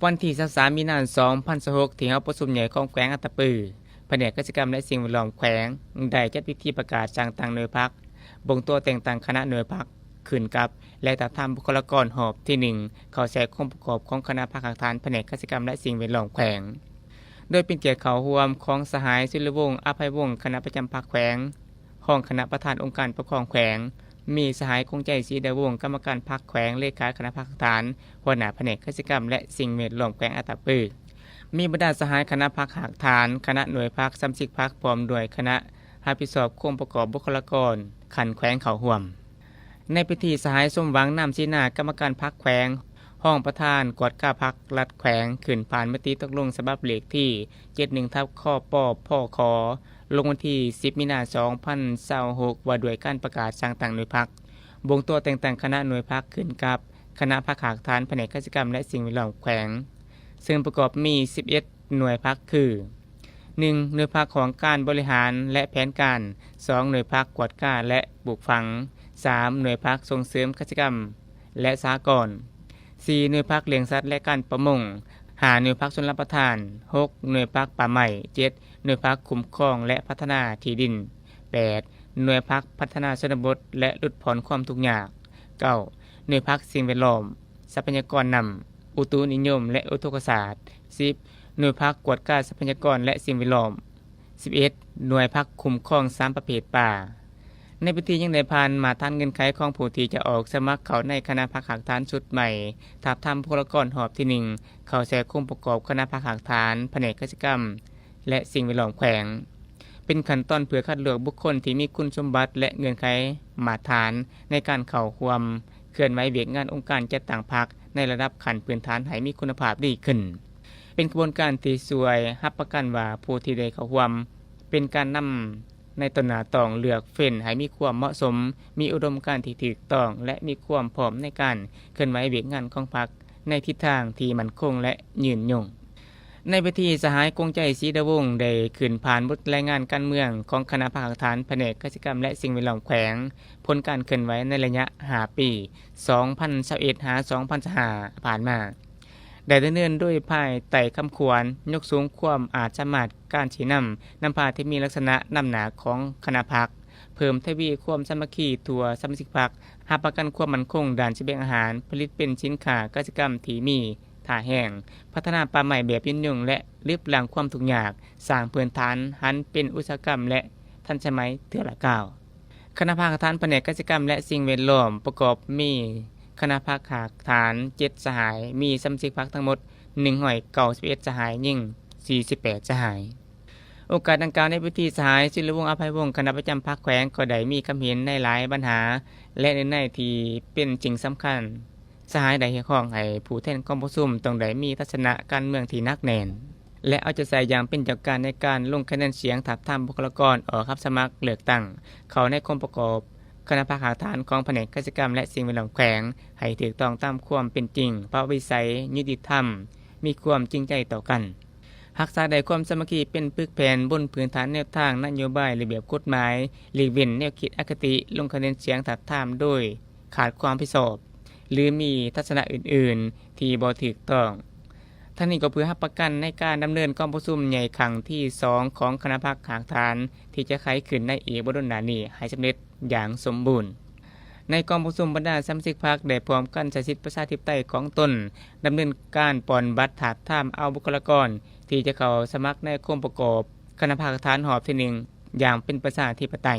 ວັນທີຊາວສາມ ມີນາ ສອງພັນຊາວຫົກ ທີ່ຫໍປະຊຸມໃຫຍ່ຂອງແຂວງອັດຕະປື, ພະແນກກະສິກຳ ແລະ ສິ່ງແວດລ້ອມແຂວງ ໄດ້ຈັດພິທີປະກາດສ້າງຕັ້ງໜ່ວຍພັກ, ບົ່ງຕົວແຕ່ງຕັ້ງຄະນະໜ່ວຍພັກຂຶ້ນກັບ ແລະ ທາບທາມບຸກຄະລາກອນຮອບທີໜຶ່ງ ເຂົ້າໃສ່ອົງປະກອບຂອງຄະນະພັກຮາກຖານ ພະແນກກະສິກຳ ແລະ ສິ່ງແວດລ້ອມແຂວງ, ໂດຍເປັນກຽດເຂົ້າຮ່ວມຂອງສະຫາຍ ສຸລິວົງ ອະໄພວົງ ຄະນະປະຈຳພັກແຂວງ, ຮອງຄະນະປະທານອົງການປົກຄອງແຂວງ, ມີສະຫາຍ ຄົງໃຈ ສີດາວົງ ກຳມະການພັກແຂວງ, ເລຂາຄະນະພັກຖານ, ຫົວໜ້າພະແນກກະສິກຳ ແລະ ສິ່ງແວດລ້ອມແຂວງອັດຕະປື, ມີບັນດາສະຫາຍຄະນະພັກຮາກຖານ, ຄະນະໜ່ວຍພັກ, ສະມາຊິກພັກ ພ້ອມດ້ວຍຄະນະຮັບຜິດຊອບອົງປະກອບບຸກຄະລາກອນຂັ້ນແຂວງເຂົ້າຮ່ວມ. ໃນພິທີ ສະຫາຍ ສົມຫວັງ ນາມສີນາ ກຳມະການພັກແຂວງ, ຮອງປະທານກວດກາພັກລັດແຂວງ ຂຶ້ນຜ່ານມະຕິຕົກລົງສະບັບເລກທີ ເຈັດໜຶ່ງ ທັບ ຄປ ພຂ ລົງວັນທີ ສິບ ມີນາ ສອງພັນຊາວຫົກ ວ່າດ້ວຍການປະກາດສ້າງຕັ້ງໜ່ວຍພັກ, ບົ່ງຕົວແຕ່ງຕັ້ງຄະນະໜ່ວຍພັກຂຶ້ນກັບຄະນະພັກຮາກຖານ ພະແນກກະສິກຳ ແລະ ສິ່ງແວດລ້ອມແຂວງ, ເຊິ່ງປະກອບມີ ສິບເອັດ ໜ່ວຍພັກຄື ໜຶ່ງ ໜ່ວຍພັກຫ້ອງການບໍລິຫານ ແລະ ແຜນການ, ສອງ ໜ່ວຍພັກກວດກາ ແລະ ປູກຝັງ, ສາມ ໜ່ວຍພັກສົ່ງເສີມກະສິກຳ ແລະ ສະຫະກອນ, ສີ່ ໜ່ວຍພັກລ້ຽງສັດ ແລະ ການປະມົງ, ຫ້າ ໜ່ວຍພັກຊົນລະປະທານ, ຫົກ ໜ່ວຍພັກປ່າໄມ້, ເຈັດ ໜ່ວຍພັກຄຸ້ມຄອງ ແລະ ພັດທະນາທີ່ດິນ, ແປດ ໜ່ວຍພັກພັດທະນາຊົນນະບົດ ແລະ ຫຼຸດຜ່ອນຄວາມທຸກຍາກ, ເກົ້າ ໜ່ວຍພັກສິ່ງແວດລ້ອມ, ຊັບພະຍາກອນນ້ຳ, ອຸຕຸນິຍົມ ແລະ ອຸທົກກະສາດ, ສິບ ໜ່ວຍພັກກວດກາຊັບພະຍາກອນ ແລະ ສິ່ງແວດລ້ອມ, ສິບເອັດ ໜ່ວຍພັກຄຸ້ມຄອງສາມປະເພດປ່າ. ໃນພິທີຍັງໄດ້ຜ່ານມາດຖານເງື່ອນໄຂຂອງຜູ້ທີ່ຈະອອກສະໝັກເຂົ້າໃນຄະນະພັກຮາກຖານຊຸດໃໝ່, ທາບທາມບຸກຄະລາກອນຮອບທີໜຶ່ງ ເຂົ້າໃສ່ອົງປະກອບຄະນະພັກຮາກຖານ ພະແນກກະສິກຳ ແລະ ສິ່ງແວດລ້ອມແຂວງ, ເປັນຂັ້ນຕອນເພື່ອຄັດເລືອກບຸກຄົນທີ່ມີຄຸນສົມບັດ ແລະ ເງື່ອນໄຂມາດຖານໃນການເຂົ້າຮ່ວມເຄື່ອນໄຫວວຽກງານອົງການຈັດຕັ້ງພັກໃນລະດັບຂັ້ນພື້ນຖານໃຫ້ມີຄຸນນະພາບດີຂຶ້ນ. ເປັນຂະບວນການທີ່ຊ່ວຍຮັບປະກັນວ່າຜູ້ທີ່ໄດ້ເຂົ້າຮ່ວມເປັນການນຳໃນຕໍ່ໜ້າຕ້ອງເລືອກເຟັ້ນໃຫ້ມີຄວາມເໝາະສົມ, ມີອຸດົມການທີ່ຖືກຕ້ອງ ແລະ ມີຄວາມພ້ອມໃນການເຄື່ອນໄຫວວຽກງານຂອງພັກໃນທິດທາງທີ່ໝັ້ນຄົງ ແລະ ຍືນຍົງ. ໃນເວທີ, ສະຫາຍ ກົງໃຈ ສີດາວົງ ໄດ້ຂຶ້ນຜ່ານບົດລາຍງານການເມືອງຂອງຄະນະພັກຮາກຖານ ພະແນກກະສິກຳ ແລະ ສິ່ງແວດລ້ອມແຂວງ, ຜົນການເຄື່ອນໄຫວໃນໄລຍະຫ້າປີ ສອງພັນຊາວເອັດ ຫາ ສອງພັນຊາວຫ້າ ຜ່ານມາ ໄດ້ດຳເນີນໂດຍພາຍໃຕ້ຄຳຂວັນ ຍົກສູງຄວາມອາດສາມາດການຊີ້ນຳນຳພາທີ່ມີລັກສະນະນຳໜ້າຂອງຄະນະພັກ, ເພີ່ມທະວີຄວາມສາມັກຄີທົ່ວສະມາຊິກພັກ, ຮັບປະກັນຄວາມໝັ້ນຄົງດ້ານສະບຽງອາຫານ, ຜະລິດເປັນສິນຄ້າກະສິກຳທີ່ມີທ່າແຮງ, ພັດທະນາປ່າໄມ້ແບບຍືນຍົງ ແລະ ລຶບລ້າງຄວາມທຸກຍາກ, ສ້າງພື້ນຖານຫັນເປັນອຸດສາຫະກຳ ແລະ ທັນສະໄໝເທື່ອລະກ້າວ. ຄະນະພັກຮາກຖານພະແນກກະສິກຳ ແລະ ສິ່ງແວດລ້ອມ ປະກອບມີຄະນະພັກຮາກຖານເຈັດສະຫາຍ, ມີສະມາຊິກພັກທັງໝົດໜຶ່ງຮ້ອຍເກົ້າສິບເອັດສະຫາຍ, ຍິງສີ່ສິບແປດສະຫາຍ. ໂອກາດດັ່ງກ່າວໃນພິທີ, ສະຫາຍ ສິລິວົງ ອະໄພວົງ ຄະນະປະຈຳພັກແຂວງ ກໍໄດ້ມີຄຳເຫັນໃນຫຼາຍບັນຫາ ແລະ ໃນໃນທີ່ເປັນສິ່ງສຳຄັນ. ສະຫາຍໄດ້ຮຽກຮ້ອງໃຫ້ຜູ້ແທນກອງປະຊຸມຕ້ອງໄດ້ມີທັດສະນະການເມືອງທີ່ໜັກແໜ້ນ ແລະ ເອົາໃຈໃສ່ຢ່າງເປັນເຈົ້າການໃນການລົງຄະແນນສຽງທາບທາມບຸກຄະລາກອນອອກຮັບສະໝັກເລືອກຕັ້ງເຂົ້າໃນອົງປະກອບຄະນະພັກຮາກຖານຂອງພະແນກກະສິກຳ ແລະ ສິ່ງແວດລ້ອມແຂວງ ໃຫ້ຖືກຕ້ອງຕາມຄວາມເປັນຈິງ, ປະຫວັດວິໄສ, ຍຸຕິທຳ, ມີຄວາມຈິງໃຈຕໍ່ກັນ, ຮັກສາໄດ້ຄວາມສາມັກຄີເປັນປຶກແຜ່ນບົນພື້ນຖານແນວທາງນະໂຍບາຍ, ລະບຽບກົດໝາຍ, ຫຼີກເວັ້ນແນວຄິດອະຄະຕິ, ລົງຄະແນນສຽງທາບທາມໂດຍ ຂາດຄວາມຮັບຜິດຊອບ ຫຼື ມີທັດສະນະອື່ນໆທີ່ບໍ່ຖືກຕ້ອງ. ທັງນີ້ກໍເພື່ອຮັບປະກັນໃນການດຳເນີນກອງປະຊຸມໃຫຍ່ຄັ້ງທີສອງຂອງຄະນະພັກຮາກຖານ ທີ່ຈະໄຂຂຶ້ນໃນອີກບໍ່ດົນໜ້ານີ້ໃຫ້ສຳເລັດຢ່າງສົມບູນ. ໃນກອງປະຊຸມ, ບັນດາສະມາຊິກພັກໄດ້ພ້ອມກັນໃຊ້ສິດປະຊາທິປະໄຕຂອງຕົນ, ດຳເນີນການປ່ອນບັດທາບທາມເອົາບຸກຄະລາກອນທີ່ຈະເຂົ້າສະໝັກໃນໂຄງປະກອບຄະນະພັກຮາກຖານຮອບທີໜຶ່ງຢ່າງເປັນປະຊາທິປະໄຕ.